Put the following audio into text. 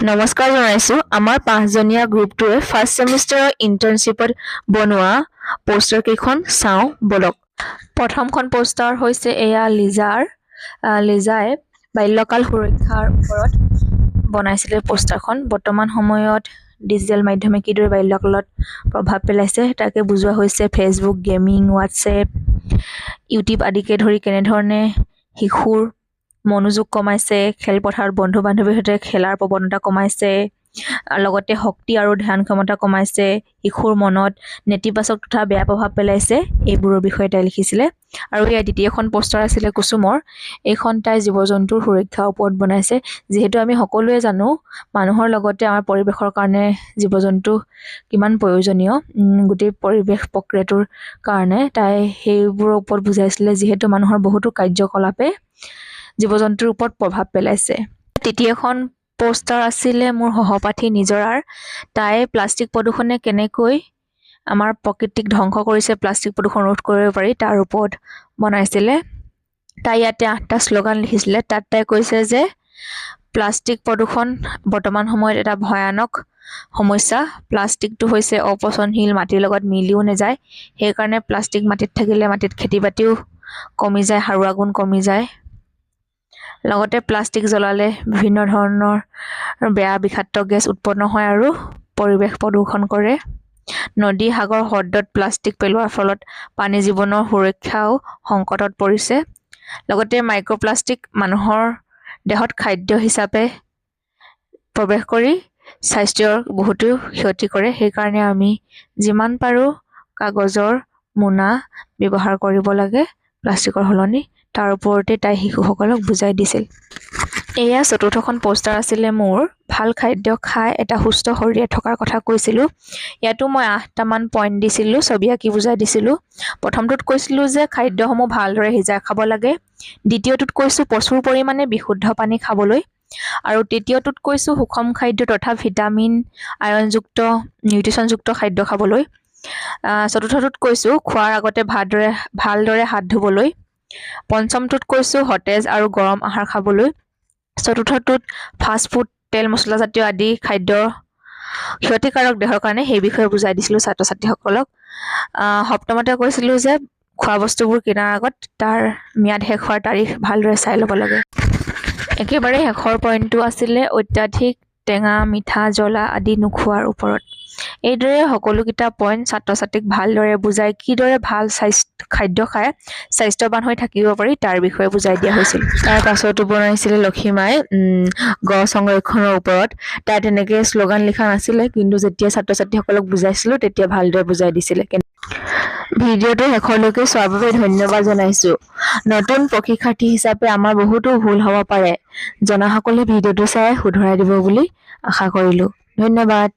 নমস্কাৰ জনাইছোঁ। আমাৰ পাঁচজনীয়া গ্ৰুপটোৱে ফাৰ্ষ্ট ছেমিষ্টাৰৰ ইণ্টাৰ্ণশ্বিপত বনোৱা প'ষ্টাৰ কেইখন চাওঁ ব'লক। প্ৰথমখন প'ষ্টাৰ হৈছে এয়া লিজাৰ। লিজাই বাল্যকাল সুৰক্ষাৰ ওপৰত বনাইছিলে প'ষ্টাৰখন। বৰ্তমান সময়ত ডিজিটেল মাধ্যমে কিদৰে বাল্যকালত প্ৰভাৱ পেলাইছে, তাকে বুজোৱা হৈছে। ফেচবুক, গেমিং, হোৱাটছএপ, ইউটিউব আদিকে ধৰি কেনেধৰণে শিশুৰ মনোযোগ কমাইছে, খেলপথাৰত বন্ধু বান্ধৱীৰ সৈতে খেলাৰ প্ৰৱণতা কমাইছে, লগতে শক্তি আৰু ধ্যান ক্ষমতা কমাইছে, শিশুৰ মনত নেতিবাচক তথা বেয়া প্ৰভাৱ পেলাইছে, এইবোৰৰ বিষয়ে তাই লিখিছিলে। আৰু ইয়াৰ দ্বিতীয়খন প'ষ্টাৰ আছিলে কুসুমৰ। এইখন তাই জীৱ জন্তুৰ সুৰক্ষাৰ ওপৰত বনাইছে। যিহেতু আমি সকলোৱে জানো, মানুহৰ লগতে আমাৰ পৰিৱেশৰ কাৰণে জীৱ জন্তু কিমান প্ৰয়োজনীয় গোটেই পৰিৱেশ প্ৰক্ৰিয়াটোৰ কাৰণে, তাই সেইবোৰৰ ওপৰত বুজাইছিলে, যিহেতু মানুহৰ বহুতো কাৰ্যকলাপে জীৱ জন্তুৰ ওপৰত প্ৰভাৱ পেলাইছে। তৃতীয়খন প'ষ্টাৰ আছিলে মোৰ সহপাঠী নিজৰাৰ। তাই প্লাষ্টিক প্ৰদূষণে কেনেকৈ আমাৰ প্ৰকৃতিক ধ্বংস কৰিছে, প্লাষ্টিক প্ৰদূষণ ৰোধ কৰিব পাৰি, তাৰ ওপৰত বনাইছিলে। তাই ইয়াতে আঠটা শ্লোগান লিখিছিলে। তাত তাই কৈছে যে প্লাষ্টিক প্ৰদূষণ বৰ্তমান সময়ত এটা ভয়ানক সমস্যা। প্লাষ্টিকটো হৈছে অপচনশীল, মাটিৰ লগত মিলিও নাযায়। সেইকাৰণে প্লাষ্টিক মাটিত থাকিলে মাটিত খেতি বাতিও কমি যায়, সাৰুৱা গুণ কমি যায়। লগতে প্লাষ্টিক জ্বলালে বিভিন্ন ধৰণৰ বেয়া বিষাক্ত গেছ উৎপন্ন হয় আৰু পৰিৱেশ প্ৰদূষণ কৰে। নদী, সাগৰ, হ্ৰদত প্লাষ্টিক পেলোৱাৰ ফলত পানী জীৱনৰ সুৰক্ষাও সংকটত পৰিছে। লগতে মাইক্ৰ'প্লাষ্টিক মানুহৰ দেহত খাদ্য হিচাপে প্ৰৱেশ কৰি স্বাস্থ্যৰ বহুতো ক্ষতি কৰে। সেইকাৰণে আমি যিমান পাৰোঁ কাগজৰ মোনা ব্যৱহাৰ কৰিব লাগে প্লাষ্টিকৰ সলনি। তাৰ ওপৰতে তাই শিশুসকলক বুজাই দিছিল। এয়া চতুৰ্থখন প'ষ্টাৰ আছিলে মোৰ। ভাল খাদ্য খাই এটা সুস্থ শৰীৰে থকাৰ কথা কৈছিলোঁ। ইয়াতো মই আঠটামান পইণ্ট দিছিলোঁ, ছবি আঁকি বুজাই দিছিলোঁ। প্ৰথমটোত কৈছিলোঁ যে খাদ্যসমূহ ভালদৰে সিজাই খাব লাগে। দ্বিতীয়টোত কৈছোঁ প্ৰচুৰ পৰিমাণে বিশুদ্ধ পানী খাবলৈ। আৰু তৃতীয়টোত কৈছোঁ সুষম খাদ্য তথা ভিটামিন, আইৰণযুক্ত, নিউট্ৰিশ্যনযুক্ত খাদ্য খাবলৈ। চতুৰ্থটোত কৈছোঁ খোৱাৰ আগতে ভালদৰে ভালদৰে হাত ধুবলৈ। পঞ্চমটোত কৈছোঁ সতেজ আৰু গৰম আহাৰ খাবলৈ। চতুৰ্থটোত ফাষ্ট ফুড, তেল মছলাজাতীয় আদি খাদ্য ক্ষতিকাৰক দেহৰ কাৰণে, সেই বিষয়ে বুজাই দিছিলোঁ ছাত্ৰ ছাত্ৰীসকলক। সপ্তমতে কৈছিলোঁ যে খোৱা বস্তুবোৰ কিনাৰ আগত তাৰ ম্যাদ শেষ হোৱাৰ তাৰিখ ভালদৰে চাই ল'ব লাগে। একেবাৰে শেষৰ পইণ্টটো আছিলে অত্যাধিক টেঙা, মিঠা, জ্বলা আদি নোখোৱাৰ ওপৰত। এইদৰে সকলোকেইটা পইণ্ট ছাত্ৰ ছাত্ৰীক ভালদৰে বুজাই কিদৰে ভাল স্বাস্থ্য খাদ্য খাই স্বাস্থ্যৱান হৈ থাকিব পাৰি, তাৰ বিষয়ে বুজাই দিয়া হৈছিল। তাৰ পাছতো বনাইছিলে লক্ষীমাই গছ সংৰক্ষণৰ ওপৰত। তাই তেনেকৈ শ্লোগান লিখা নাছিলে, কিন্তু যেতিয়া ছাত্ৰ ছাত্ৰীসকলক বুজাইছিলোঁ, তেতিয়া ভালদৰে বুজাই দিছিলে। ভিডিঅ'টো শেষলৈকে চোৱাৰ বাবে ধন্যবাদ জনাইছোঁ। নতুন প্ৰশিক্ষাৰ্থী হিচাপে আমাৰ বহুতো ভুল হ'ব পাৰে। জনাসকলে ভিডিঅ'টো চাই শুধৰাই দিব বুলি আশা কৰিলোঁ। ধন্যবাদ।